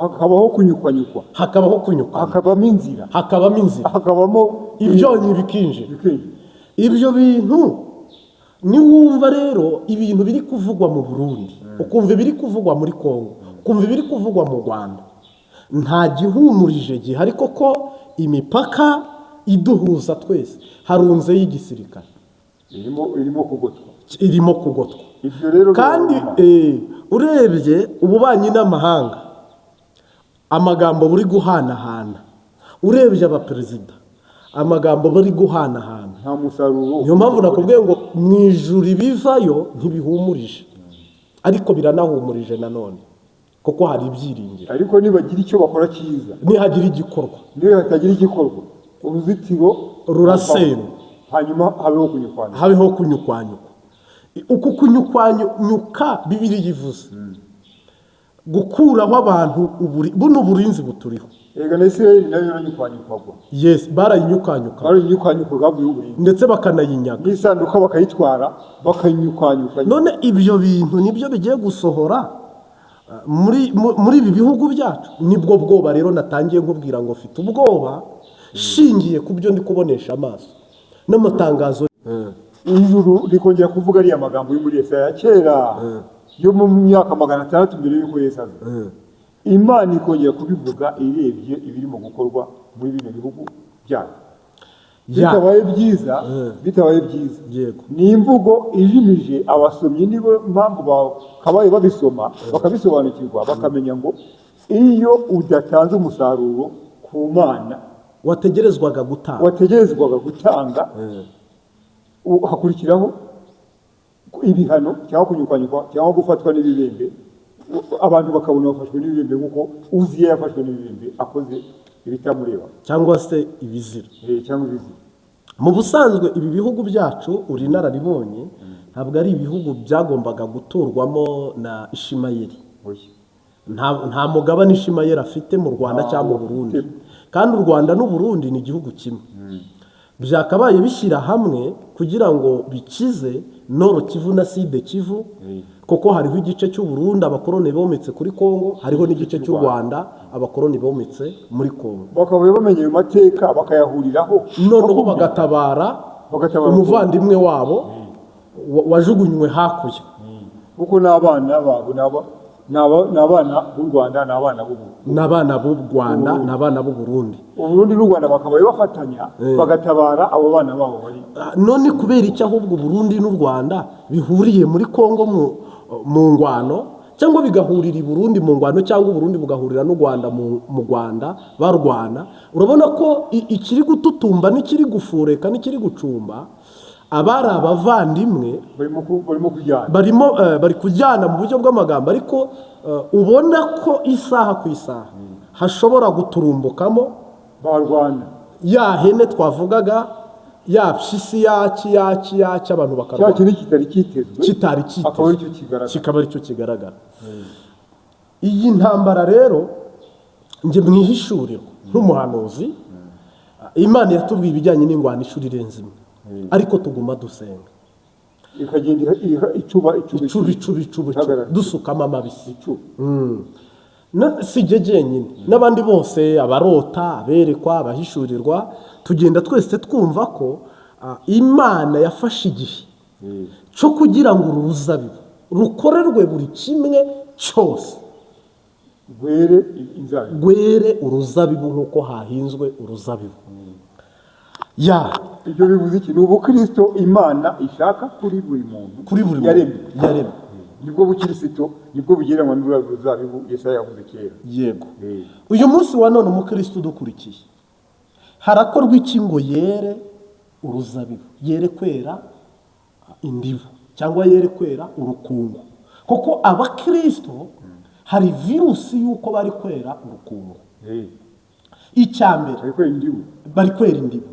Hakabaho kunyukwanyukwa. Hakabaho kunyuka. Hakabamo inzira. Hakabamo inzira. Hakabamo ibyonnyi bikinjira. Bikinjira. Ibyo bintu niwumva rero ibintu biri kuvugwa mu Burundi, ukumva ibiri kuvugwa muri Kongo, ukumva ibiri kuvugwa mu Rwanda, nta gihumurije gihari, koko imipaka iduhuza twese harunzeyo igisirikare. Irimo kugotwa. Irimo kugotwa. Ibyo rero kandi biraruma. Urebye ububanyi n'amahanga, amagambo buri guhanahana, urebye abaperezida, amagambo bari guhanahana, nta musaruro. Niyo mpamvu nakubwiye ngo mu ijuru ibivayo ntibihumurije, ariko biranahumurije nanone, kuko hari ibyiringiro. Ariko nibagira icyo bakora cyiza, nihagira igikorwa, niyo hatagira igikorwa, uruzitiro rurasenywa. Hanyuma habeho kunyukwanyukwa. Habeho kunyukwanyukwa. Uku kunyukwanyuka Bibiliya ivuze. Gukuraho abantu buno burinzi buturiho. Ega na Isirayeli nayo yaranyukwanyukwagwa. Yes, barayinyukanyuka. Barayinyukwanyukwaga havuyeho uburinzi. Ndetse bakanayinyaga. N'isanduka bakayitwara, bakayinyukwanyuka. None ibyo bintu nibyo bigiye gusohora muri ibi bihugu byacu. Nibwo bwoba rero natangiye nkubwira ngo mfite ubwoba shingiye ku byo ndi kubonesha amaso n'amatangazo. Ijuru rikongera kuvuga ariya magambo yo muri Yesaya ya kera, yo mu myaka 600 mbere y'uko Yesu aza. Imana ikongera kubivuga irebye ibirimo gukorwa muri bino bihugu byacu. Bitabaye byiza, bitabaye byiza. Ni imvugo ijimije abasomyi, nibo mpamvu bakabaye babisoma bakabisobanukirwa, bakamenya ngo iyo udatanze umusaruro ku Mana wategerezwaga gutanga, wategerezwaga gutanga, hakurikiraho ibihano cyangwa kunyukwanyukwa cyangwa gufatwa n'ibibembe. Abantu bakabona bafashwe n'ibibembe, nk'uko Uziya yafashwe n'ibibembe akoze ibitamureba. Cyangwa se ibizira. Cyangwa ibizira. Mu busanzwe ibi bihugu byacu, uri inararibonye, ntabwo ari ibihugu byagombaga guturwamo na Ishimayeli. Oya. Nta mugabane Ishimayeli afite mu Rwanda cyangwa mu Burundi, kandi u Rwanda n'u Burundi ni igihugu kimwe. Byakabaye bishyira hamwe kugira ngo bikize Nord Kivu na Sud Kivu, kuko hariho igice cy'u Burundi abakoroni bometse kuri Kongo, hariho n'igice cy'u Rwanda abakoroni bometse muri Kongo. Bakaba bamenya ayo mateka, bakayahuriraho. Noneho bagatabara Bagatabara umuvandimwe wabo wajugunywe hakurya. Kuko n'abana babo ni abana b'u Rwanda, ni abana b'u Ni abana b'u Rwanda, ni abana b'u Burundi. Uburundi n'u Rwanda bakabaye bafatanya, bagatabara abo bana babo bari None kubera iki ahubwo Burundi n'u Rwanda bihuriye muri Kongo mu ngwano, cyangwa bigahurira i Burundi mu ngwano, cyangwa Uburundi bugahurira n'u Rwanda mu Rwanda barwana? Urabona ko ikiri gututumba n'ikiri gufureka n'ikiri gucumba, abari abavandimwe barimo kujyana. Barimo bari kujyana mu buryo bw'amagambo, ariko ubona ko isaha ku isaha hashobora guturumbukamo barwana. Ya hene twavugaga, ya mpyisi, yaki yaki yaki, abantu Cya bakarwana. kintu kitari kitezwe Kitari akaba aricyo kitezwe kigaragara. Kikaba aricyo kigaragara. Iyi ntambara rero, njye mu ihishurirwa nk'umuhanuzi, Imana yatubwiye ibijyanye n'ingwano inshuro irenze imwe, ariko tuguma dusenga. Ikagenda icuba icuba. Icuba icuba icuba icuba. Ihagarara. Dusukamo amabisi. Icuba. Si jye jyenyine, n'abandi bose, abarota, aberekwa, abahishurirwa, tugenda twese twumva ko Imana yafashe igihe cyo kugira ngo uru ruzabibu rukorerwe buri kimwe cyose, rwere inzabibu. Rwere uruzabibu nk'uko hahinzwe uruzabibu ya Ibyo bivuze iki? Ni ubukristo Imana ishaka kuri buri muntu kuri buri muntu yaremye. Yaremye. Nibwo bukirisito, nibwo bugereranywa n'ururabo ruzabibu Yesaya yavuze kera. Yego. Uyu munsi wa none, umukristo udukurikiye, harakorwa iki ngo yere uruzabibu, yere kwera indibu cyangwa yere kwera urukungu? Kuko abakristo hari virusi y'uko bari kwera urukungu. Icya mbere, Ariko indibu bari kwera indibu,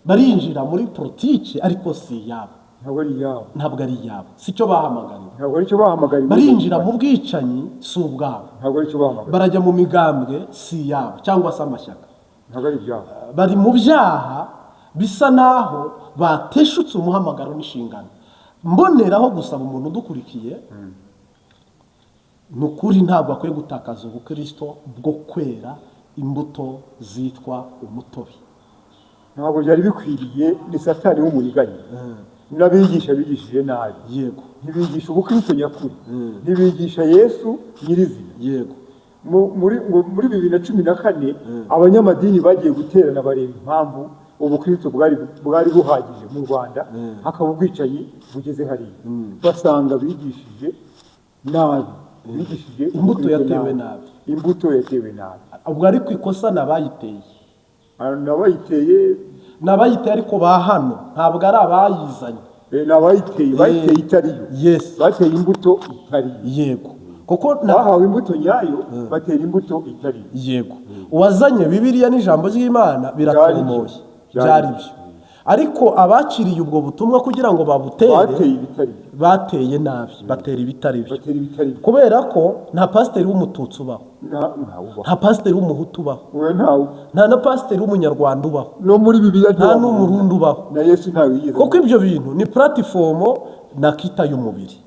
barinjira muri politiki ariko si iyabo. Ntabwo ari iyabo. Ntabwo ari iyabo, si cyo bahamagariwe. Ntabwo ari cyo bahamagariwe. Barinjira mu bwicanyi, si ubwabo. Ntabwo ari cyo bahamagariwe. Barajya mu migambwe, si iyabo, cyangwa se amashyaka. Ntabwo ari ibyabo. Bari mu byaha, bisa naho bateshutse umuhamagaro n'inshingano. Mboneraho gusaba umuntu udukurikiye, ni ukuri ntabwo akwiye gutakaza ubukristo bwo kwera imbuto zitwa umutobe. Ntabwo byari bikwiriye. Ni Satani w'umuriganya n'abigisha bigishije nabi. Ntibigisha ubukristo nyakuri, ntibigisha Yesu nyirizina. Muri 2014 abanyamadini bagiye guterana, bareba impamvu ubukristo bwari buhagije mu Rwanda, hakaba ubwicanyi bugeze hariya, basanga bigishije nabi, bigishije Imbuto ubukristo yatewe nabi. Imbuto yatewe nabi. Ubwo ariko ikosa ni abayiteye. N'abayiteye. Ni abayiteye, ariko ba hano ntabwo ari abayizanye. Ni abayiteye, bayiteye itariyo. Bateye imbuto itariyo. Yego, kuko Bahawe imbuto nyayo, batera imbuto itariyo. Yego, uwazanye Bibiliya n'ijambo ry'Imana biratomoye. Byari Byari byo. Ariko abakiriye ubwo butumwa kugira ngo babutere, Bateye ibitari byo. Bateye nabi, batera ibitari byo. Batera ibitari byo. Kubera ko nta pasiteri w'Umututsi ubaho. Ntawubaho. Nta pasiteri w'Umuhutu ubaho. We, ntawe. Nta na pasiteri w'Umunyarwanda ubaho. No muri Bibiliya Nta n'Umurundi ubaho. Na Yesu ntawe yigeze. Kuko ibyo bintu ni platform nakita y'umubiri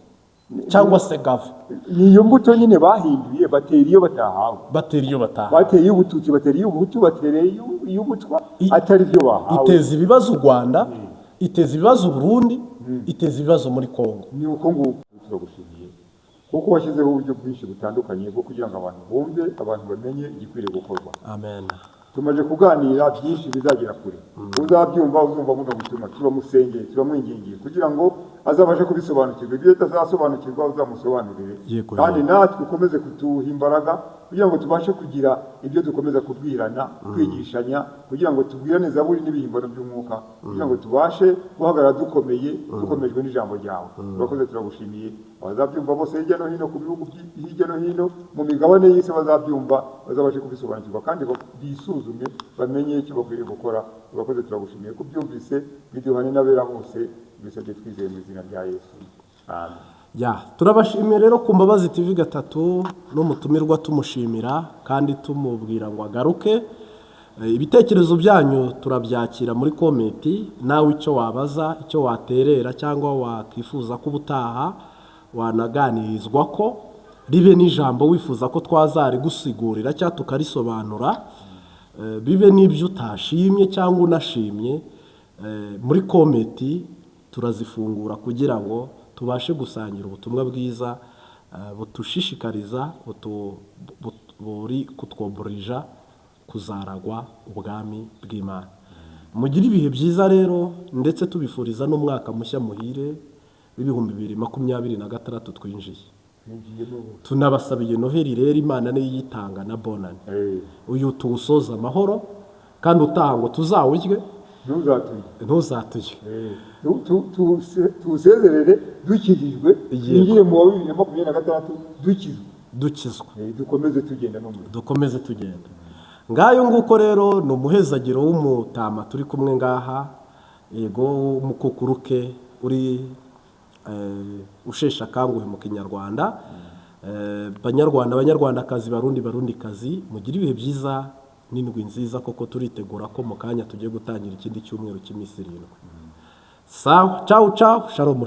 cyangwa se gava. Ni iyo mbuto nyine bahinduye, batera iyo batahawe. Batera iyo bataha. Bateye iy'Ubututsi, batera iy'Ubuhutu, batera iy'Ubutwa, atari byo bahawe. Iteza ibibazo u Rwanda, iteza ibibazo u Burundi, iteza ibibazo muri Kongo. Ni uko nguko. Turagushimiye kuko washyizeho uburyo bwinshi butandukanye bwo kugira ngo abantu bumve, abantu bamenye igikwiriye gukorwa. Amen. Tumaze kuganira byinshi bizagera kure. Uzabyumva, uzumva buno butumwa, turamusengeye, turamwingingiye kugira ngo azabashe kubisobanukirwa. Ibyo atazasobanukirwa uzamusobanurire. Kandi natwe ukomeze kutuha imbaraga kugira ngo tubashe kugira ibyo dukomeza kubwirana, kwigishanya, kugira ngo tubwirane zaburi n'ibihimbano by'umwuka, kugira ngo tubashe guhagarara dukomeye, dukomejwe n'ijambo ryawe. Urakoze, turagushimiye. Abazabyumva bose hirya no hino ku bihugu hirya no hino mu migabane y'isi bazabyumva, bazabashe kubisobanukirwa kandi bisuzume, bamenye icyo bakwiriye gukora. Urakoze, turagushimiye ko ubyumvise. Biduhane n'abera bose, bisabye twizeye mu izina rya Yesu, amen. Ya, turabashimiye rero ku Mbabazi TV gatatu, n'umutumirwa tumushimira kandi tumubwira ngo agaruke. Ibitekerezo byanyu turabyakira muri comment. Nawe icyo wabaza, icyo waterera cyangwa wakifuza ko ubutaha wanaganirizwa, ko ribe n'ijambo wifuza ko twazarigusigurira cyangwa tukarisobanura, bibe n'ibyo utashimye cyangwa unashimye, muri comment turazifungura kugira ngo tubashe gusangira ubutumwa bwiza butushishikariza, buri kutwoburija kuzaragwa ubwami bw'Imana. Mugire ibihe byiza rero, ndetse tubifuriza n'umwaka mushya muhire w'2026 twinjiye. Twinjiyemo ubu. Tunabasabiye Noheli rero, Imana niyo iyitanga, na Bonane. Uyu tuwusoza amahoro, kandi utaha ngo tuzawurye. Ntuzatuye. Ntuzatuye. Tuwusezerere dukijijwe, twinjire mu wa 2026 dukizwe. Dukizwa. Dukomeze tugenda no muri Dukomeze tugenda. Ngayo nguko rero, ni umuhezagiro w'umutama turi kumwe ngaha, yego, w'umukukuruke uri usheshe akanguhe mu Kinyarwanda. Banyarwanda, Banyarwandakazi, Barundi, Barundikazi, mugire ibihe byiza n'indwi nziza, koko turitegura ko mu kanya tugiye gutangira ikindi cyumweru cy'iminsi 7. Sawa, ciao ciao, shalom shalom.